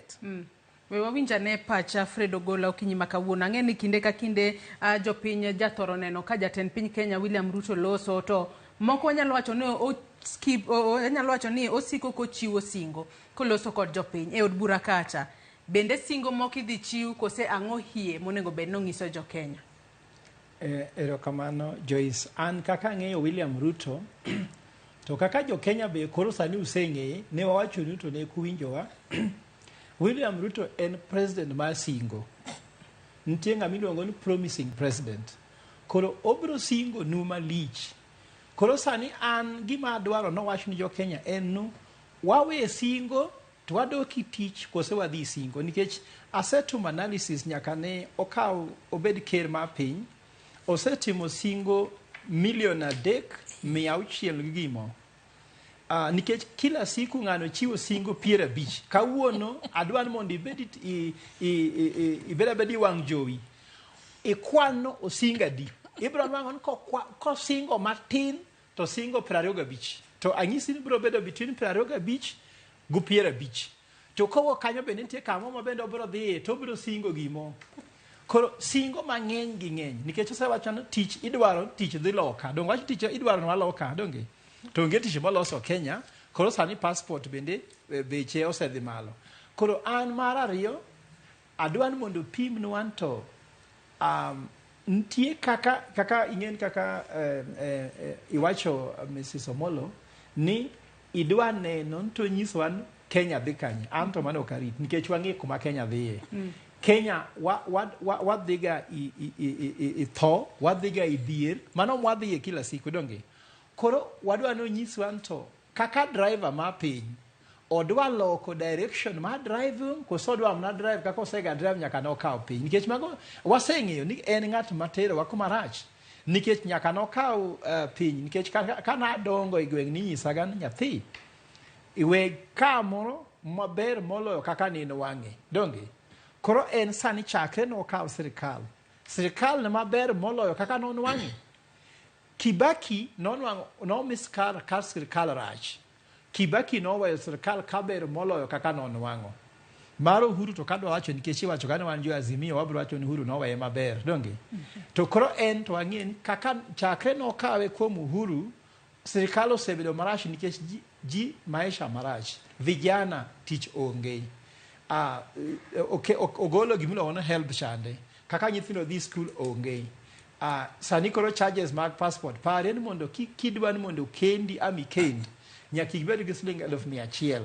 budget. We wawinj ane pacha Fred Ogola okinyi ma kawuono. Ang'e ni kinde ka kinde jopiny jathoro neno ka jatend piny Kenya William Ruto loso to moko wanyalo wacho ni o skip, wanyalo wacho ni osiko kochiwo singo koloso kod jopiny e od bura kacha. Bende singo moko idhi chiw kose ang'o hie monego bed ni onyiso jo Kenya? Erokamano Joyce. An kaka ang'eyo William Ruto to kaka jo Kenya be koro sani useng'eye, ne wawachonu to ne kuwinjowa. William Ruto en president mar singo. Nitie ng'ama iluongo ni promising president. Koro obiro singo nu malich. Koro sani an gima adwaro nowach ni jo Kenya en nu wawe singo to wadok e tich kose wadhi singo nikech asetimo analysis nyaka ne okaw obed ker mar piny osetimo singo milion 3 600 gi gimo. Nikech kila siku ng'ano chiwo singo 50. Kawuono adwa ni mondo ibed ibed abeda i wang' jowi ikwano osingo adi. Ibiro nwang'o ni kosingo matin to singo 25 to anyisi ni biro bedo between 25 gi 50. To kowuok kanyo bende nitie kamo ma bende obiro dhiye to obiro singo gimo. Koro singo mang'eny gi ng'eny nikech osewacho ni tich idwaro, tich dhi loka. Donge wach tich idwaro nwa loka, donge? To onge tich moloso Kenya. Koro sani passport bende beche osedhi malo. Koro an mar ariyo adwa ni mondo pimnwa to nitie kaka ing'en kaka iwacho Mrs. Omolo ni idwa neno to nyisowa ni Kenya dhi kanye. An to mano ok arit nikech wang'e kuma Kenya dhiye. Kenya wadhiga i tho, wadhiga i dhier, mano mwadhiye kila siku, donge? Koro wadwa ni onyiswa ni to kaka driver mar piny odwa loko direction mar driving koso odwa mana drive kaka osega drive nyaka nokaw piny, nikech mago waseng'eyo ni en ng'at materowa kuma rach nikech nyaka nokaw piny. Nikech ka nadongo e gweng' ninyisaga ni nyathi iwe kamoro maber moloyo kaka ninwang'e, donge? Koro en sani chakre nokaw sirikal, sirikal ne maber moloyo kaka nonwang'e. Kibaki nonwang'o nomi ka sirikal rach. Kibaki noweyo sirikal kaber moloyo kaka nonwang'o. Mar Uhuru to kadwa wacho nikech iwacho ga ni wan jo Azimio wabiro wacho ni Uhuru noweye maber, donge? To koro en to wang'e ni kaka chakre nokawe kuom Uhuru, sirikal osebedo marach nikech ji maisha marach, vijana tich onge. Okay, ogolo gimiluongo ni HELB chande, kaka nyithindo dhi skul onge. Sani koro charges mag passport, parie ni mondo kidwa ni mondo kendi ama ikend, nyaka ibed gi siling 100,000.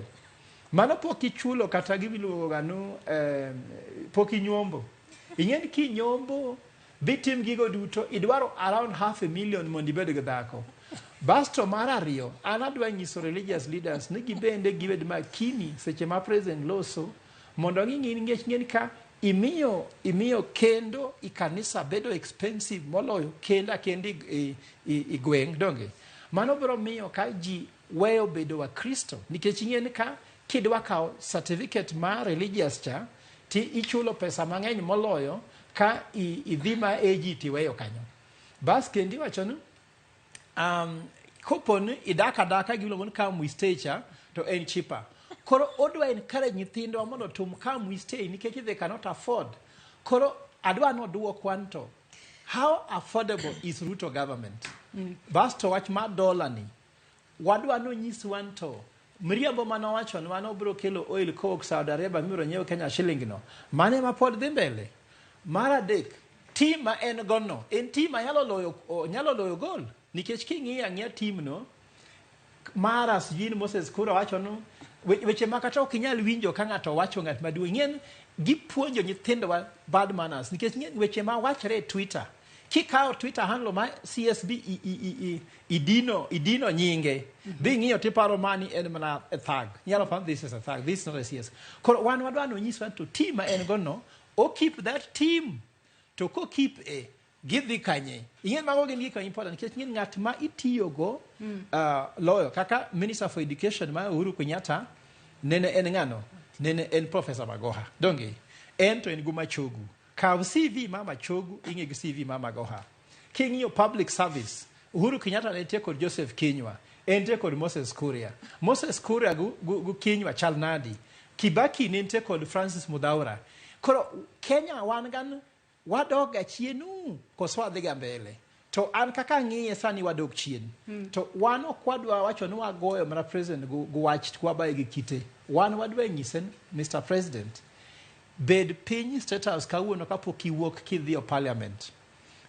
Mano pok ichulo kata gimiluongo ga ni pok inyombo. Ing'e ni kinyombo bitim gigo duto idwaro around half a million mondo ibed gi dhako. Basto mar ariyo, an adwa nyiso religious leaders ni gibende gibed makini seche ma president loso mondo ging'i nikech ng'eni ka imiyo kendo i kanisa bedo expensive moloyo kendo akenda i gweng', donge? Mano biro miyo ka ji weyo bedo Wakristo nikech ing'e ni ka kidwa kawo certificate mar religious cha ti ichulo pesa mang'eny moloyo ka idhi ma AG tiweyo kanyo. Bas kendo iwacho ni kopo ni idak adaka giluongo ni come we stay cha to en cheaper. Koro odwa encourage nyithindwa mondo otum come we stay nikech they cannot afford. Koro adwa ni oduok wan to how affordable is Ruto government? Basto wach mar dollar ni wadwa ni onyis wan to miriambo manowachonwa ni obiro kelo oil kowuok Saudi Arabia mibiro nyiew Kenya shilling no mano ema pod dhi mbele. Mar adek, team ma en go no en team ma nyalo loyo gol nikech king'iyo ang'iya team no mara sijui ni Moses Kura wacho ni weche ma kata ok inyal winjo ka ng'ato wacho ng'at maduong'. Ing'e ni gipuonjo nyithindowa bad manners nikech ing'e ni weche ma wachre e Twitter, kikawo Twitter handle ma CSB idino nyinge dhi ng'iyo tiparo mani en mana a thug. Inyalo paro this is a thug, this is not a CS. Koro wan wadwa ni onyiswa to team ma en go no o keep that team to ko keep e gidhi kanye. Ing'e mago gin gik ma important nikech ing'e ng'at ma itiyogo loyo kaka minister for education ma Uhuru Kenyatta nene en ng'ano, nene en Professor Magoha, donge? En to en go Machogu. Kaw CV ma Machogu ing'e gi CV ma Magoha. King'iyo public service, Uhuru Kenyatta ne nitie kod Joseph Kinyua, en nitie kod Moses Kuria. Moses Kuria gu Kinyua chal nadi? Kibaki ne nitie kod Francis Mudhaura. Koro Kenya wan gan wadok ga chien koso wadhi ga mbele. To an kaka ang'iye sani wadok chien. To wan ok wadwa wacho ni wagoyo mana president go wach wabaye gi kite. Wan wadwa nyise ni, Mr. President, bed piny State House kawuono kapok iwuok kidhi e parliament.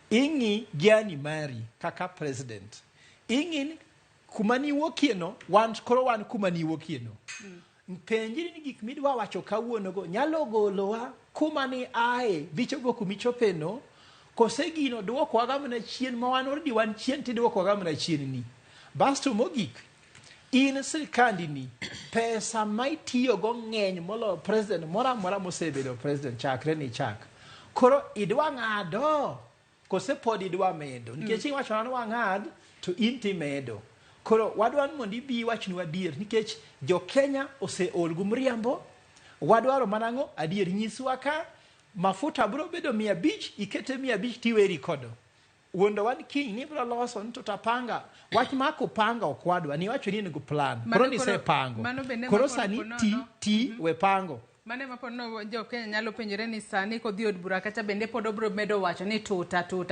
Ing'i journey mari kaka president. Ing'i ni kuma niwuokie no, wan koro wan kuma niwuokie no. Penjri ni gik midwa wacho kawuono go nyalo golowa kuma ni ae bichopo kumichope no, kose gino duokowa ga mana chien ma wan already wan chien tiduokowa ga mana chien ni. Basto mogik, in sirkandi ni pesa ma itiyogo ng'eny moloyo president moro amora mosebedo president chakre ni chak. Koro idwa ng'ado kose pod idwa medo nikech iwacho ni wang'ad to in timedo. Koro wadwa ni mondo ibi iwachnwa adier nikech jo Kenya oseol gi mriambo. Wadwaro mana ang'o? Adier. Nyiswa ka mafuta biro bedo 500, ikete 500 tiweri kodo. Wuondo ni kiny ni ibiro loso ni to tapanga. Wach mako panga ok wadwa. Niwacho ni in gi plan. Koro nisepango. Koro sani ti ti we pango. Mano ema pod no jo Kenya nyalo penjore ni sani kodhi od bura kacha bende pod obiro medo wacho ni tuta tuta.